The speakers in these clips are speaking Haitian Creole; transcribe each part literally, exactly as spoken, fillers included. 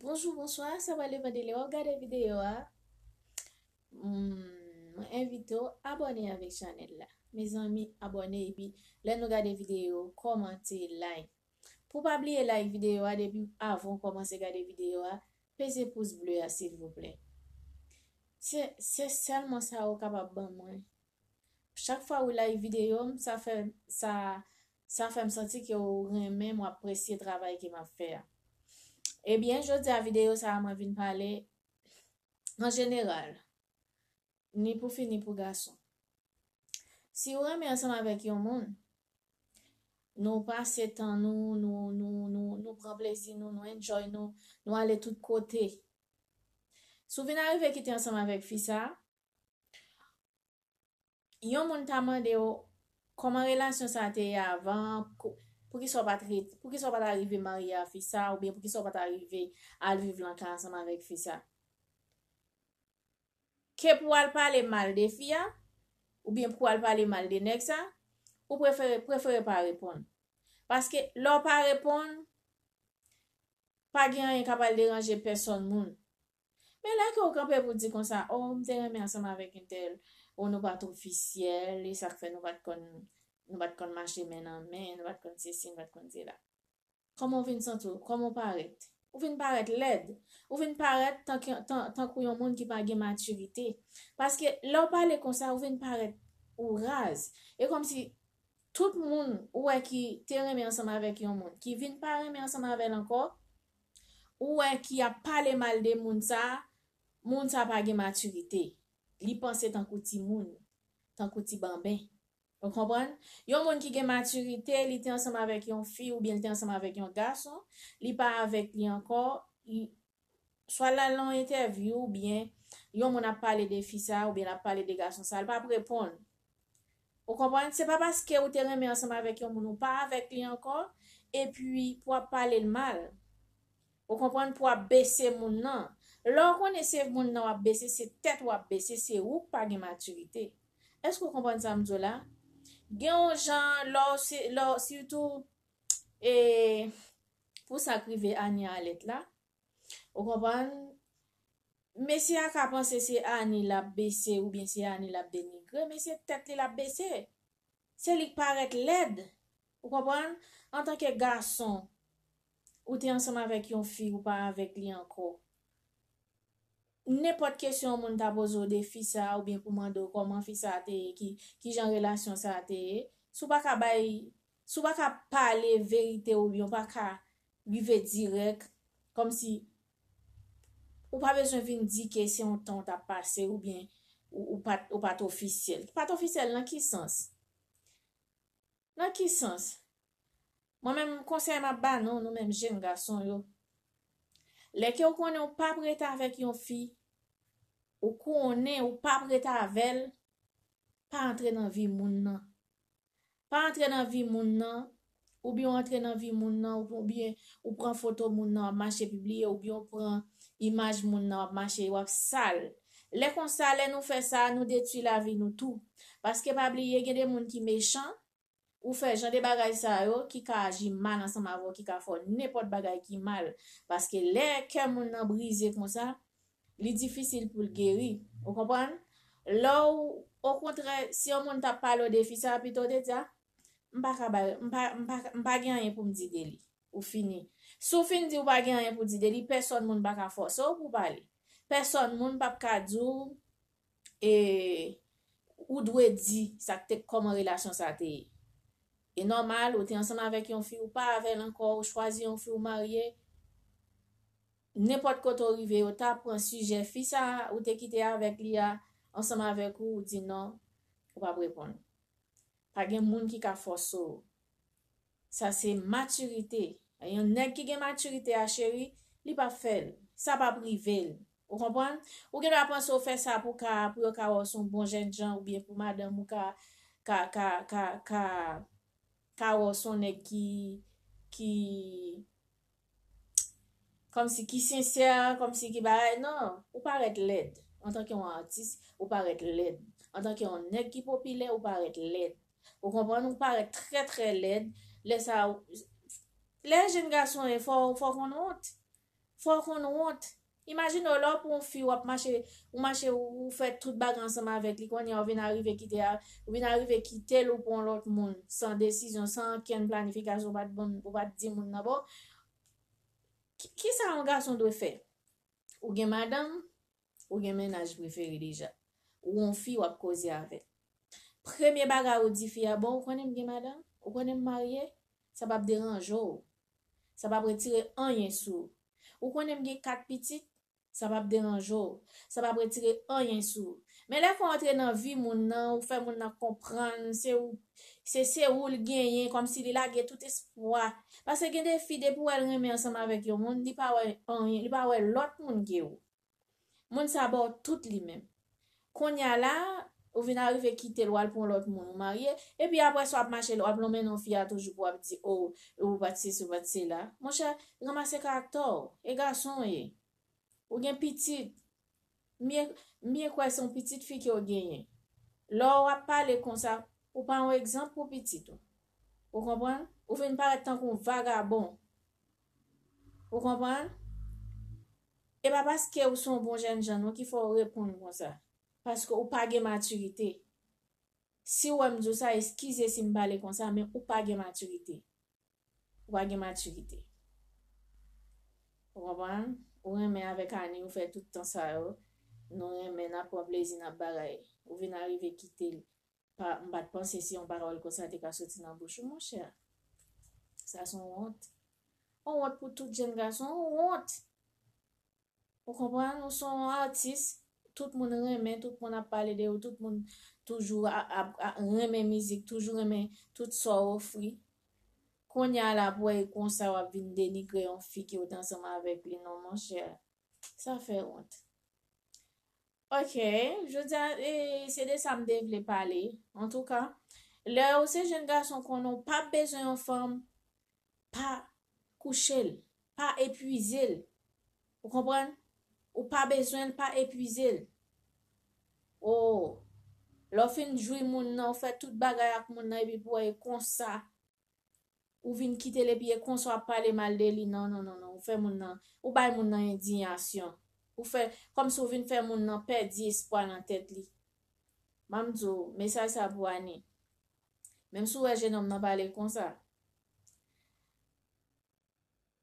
Bonjou, bonswa, sa pral depann de lè w ap gade videyo a. Hmm, mwen envite w abòne avèk chanèl la. Mezanmi, abòne epi lè nou gade videyo, kòmante, like. Pou pa bliye like videyo a depi avan w kòmanse gade videyo a, peze pous ble a silvouplè. Se, se sèlman sa ou kapab ban mwen. Chak fwa ou like videyo m, sa fè, sa, sa fè m santi ke ou renmen, ou apresye travay ke m ap fè a. Ebyen, jodi a videyo sa a mwen vin pale an jeneral, ni pou fi ni pou gason. Si ou renmen ansanm avèk yon moun, nou pase tan nou, nou, nou, nou, nou pran plezi nou, nou enjoy nou, nou ale tout kote. Si w vin arive kite ansanm avèk fi sa, yon moun ta mande w kòman relasyon sa te ye avan, pou, poukisa w pa t re-, poukisa w pa t arive marye a fi sa, oubyen poukisa w pa t arive al viv lan kay ansanm avèk fi sa. Ke pou al pale mal de fi a, oubyen pou al pale mal de nèg sa, ou prefere, prefere pa reponn. Paske lè w pa reponn, pa gen anyen k ap al deranje pèsòn moun. Men lè ke w kanpe pou di konsa, o, m te renmen ansanm avèk entèl, o, nou pa t ofisyèl, e sa k fè nou pa t konn, nou pa t konn mache men nan men, nou pa t konn sesi, nou pa t konn sela. Kòman w vin santi w? Kòman w parèt? Ou vin parèt lèd. Ou vin parèt tank-, tan-, tankou yon moun ki pa gen matirite. Paske lè w pale konsa, ou vin parèt ou raz. E kòmsi tout moun ou wè ki te renmen ansanm avèk yon moun, ki vin pa renmen ansanm avè l ankò, ou wè ki ap pale mal de moun sa, moun sa pa gen matirite. Li panse tankou timoun, tankou ti banben. Ou konprann? Yon moun ki gen matirite, li te ansanm avèk yon fi oubyen li te ansanm avèk yon gason, li pa avèk li ankò, li, swa l al nan yon entèvyou oubyen yon moun ap pale de fi sa oubyen l ap pale de gason sa, l p ap reponn. Ou konprann? Se pa paske ou te renmen ansanm avèk yon moun ou pa avèk li ankò, epi pou w ap pale l mal. Ou konprann? Pou w ap bese moun nan. Lè w konnen se moun nan w ap bese, se tèt w ap bese, se ou k pa gen matirite. Èske w konprann sa m di w la? Gen yon jan, lè w se, lè w, sitou, e, pou sa k rive Ania Alèt la, ou konprann? Mesye a ka panse se Ani l ap bese oubyen se Ani l ap denigre, men se tèt li l ap bese. Se li k parèt lèd. Ou konprann? Antanke gason, ou te ansanm avèk yon fi, ou pa avèk li ankò. Nenpòt kesyon yon moun ta poze w de fi sa, oubyen pou mande w kòman fi sa te ye, ki, ki jan relasyon sa te ye, si w pa ka bay, si w pa ka pale verite oubyen w pa ka rive dirèk, kòmsi ou pa bezwen vin di ke se yon tan w t ap pase oubyen ou, ou pa t, ou pa t ofisyèl. Pa t ofisyèl nan ki sans? Nan ki sans? Mwen menm, konsèy m ap ba nou, nou menm jèn gason yo. Lè ke w konnen w p ap ret avèk yon fi, ou konnen ou p ap ret avè l, pa antre nan vi moun nan. Pa antre nan vi moun nan, oubyen w antre nan vi moun nan, oubyen ou pran foto moun nan, w ap mache pibliye, oubyen w pran imaj moun nan, w ap mache, w ap sal. Lè konsa, lè nou fè sa, nou detwi lavi nou tou. Paske pa bliye, gen de moun ki mechan, ou fè jan de bagay sa yo ki ka aji mal ansanm avè w, ki ka fè w nenpòt bagay ki mal. Paske lè kè moun nan brize konsa, li difisil pou l geri. Ou konprann? Lè w, okontrè, si yon moun t ap pale w de fi sa, pito w te di, a, m pa ka bay, m pa, m pa, m pa gen anyen pou m di de li. Ou fini. Si w fin di w pa gen anyen pou di de li, pèsòn moun pa ka fòse w pou w pale. Pèsòn moun p ap ka di w, e, ou dwe di sa k te, kòman relasyon sa te ye. E nòmal, ou te ansanm avèk yon fi, ou pa avè l ankò, ou chwazi yon fi, ou marye. Nenpòt kote w rive, yo ta pran sijè fi sa a, ou te kite avèk li a, ansanm avèk ou, ou di non, ou p ap reponn. Pa gen moun ki ka fòse w. Sa se matirite. Yon nèg ki gen matirite a, cheri, li p ap fè l. Sa p ap rive l. Ou konprann? Ou gen dwa panse w fè sa pou ka, pou yo ka wè w se yon bon jènjan, oubyen pou madanm ou ka, ka, ka, ka, ka, ka wè w se yon nèg ki, ki, kòmsi ki sensè, kòmsi ki bagay. Non, ou parèt lèd. Antanke yon atis, ou parèt lèd. Antanke yon nèg ki popilè, ou parèt lèd. Ou konprann? Ou parèt trè, trè lèd. Lè sa, lè jèn gason ye, fò, fò w konn wont. Fò w konn wont. Imajine w lè w pou yon fi w ap mache, ou mache, ou fè tout bagay ansanm avèk li, kounye a ou vin arive kite a, ou vin arive kite l, ou pran lòt moun san desizyon, san ankenn planifikasyon, ou pa t ban, ou pa t di moun nan bon. Ki, ki sa yon gason dwe fè? Ou gen madanm, ou gen mennaj prefere deja. Ou yon fi w ap koze avè l. Premye bagay ou di fi a, bon, ou konnen m gen madanm, ou konnen m marye, sa p ap deranje w. Sa p ap retire anyen sou ou. Ou konnen m gen kat pitit, sa p ap deranje w. Sa p ap retire anyen sou ou. Men lè fò antre nan vi moun nan, ou fè moun nan konprann, se ou, se, se ou l genyen, kòmsi li lage tout espwa. Paske gen de fi, depi w wè l renmen ansanm avèk yon moun, li pa wè anyen, li pa wè lòt moun ke ou. Moun sa ba w tout li menm. Kounye a la, ou vin arive kite l, w al pran lòt moun, ou marye, epi apre sa w ap mache, w ap lonmen non fi a toujou pou w ap di, o, ou pa t sesi, ou pa t sela. Monchè, ranmase karaktè w, e gason w ye. Ou gen pitit. M byen, m byen kwè se yon pitit fi ke w genyen. Lè w ap pale konsa, ou pa yon egzanp pou pitit ou. Ou konprann? Ou vin parèt tankou yon vagabon. Ou konprann? E pa paske ou se yon bon jènjan non ki fè w reponn konsa. Paske ou pa gen matirite. Si w wè m di w sa, eskize si m pale konsa, men ou pa gen matirite. Ou pa gen matirite. Ou konprann? Ou renmen avèk Ani, ou fè tout tan sa yo. Nou renmen, n ap pran plezi, n ap bagay. Ou vin arive kite l. Pa, m pa t panse si yon pawòl konsa te ka soti nan bouch ou, monchè. Sa se yon wont. Yon wont pou tout jèn gason, yon wont. Ou konprann? Ou se yon atis, tout moun renmen, tout moun ap pale de ou, tout moun toujou a, a, a, renmen mizik, toujou renmen tout sa w ofri. Kounye a la pou wè e konsa w ap vin denigre yon fi ke w te ansanm avèk li, non, monchè. Sa fè wont. Ok, jodi a, e, se de sa m te vle pale. Antouka, lè ou se jèn gason, konnen w pa bezwen yon fanm, pa kouche l, pa epuize l. Ou konprann? Ou pa bezwen l, pa epuize l. O, lè w fin jwi moun nan, ou fè tout bagay ak moun nan, epi pou wè e konsa, ou vin kite l, epi e konsa w ap pale mal de li. Non, non, non, non. Ou fè moun nan, ou bay moun nan endiyasyon. Ou fè, kòmsi ou vin fè moun nan pèdi espwa nan tèt li. Ban m di w, mesaj sa pou Ani. Menm si w wè jennonm nan pale konsa,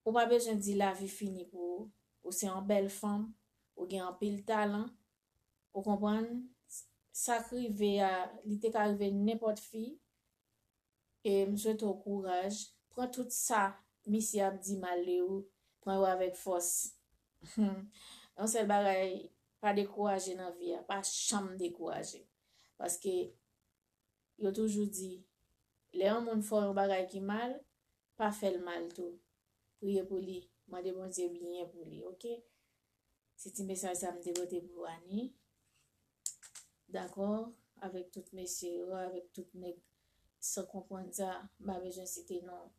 ou pa bezwen di lavi fini pou ou. Ou se yon bèl fanm, ou gen anpil talan, ou konprann? Sa k rive a, li te ka rive nenpòt fi. E m swete w kouraj. Pran tout sa misye ap di mal de ou, pran yo avèk fòs. Yon sèl bagay, pa dekouraje nan vi a, pa janm dekouraje. Paske yo toujou di, lè yon moun fè w yon bagay ki mal, pa fè l mal tou. Priye pou li, mande Bondye byen pou li, oke? Se ti mesaj sa m te pote pou Ani. Dakò? Avèk tout mesye yo, avèk tout nèg san konprann sa, m pa bezwen site non.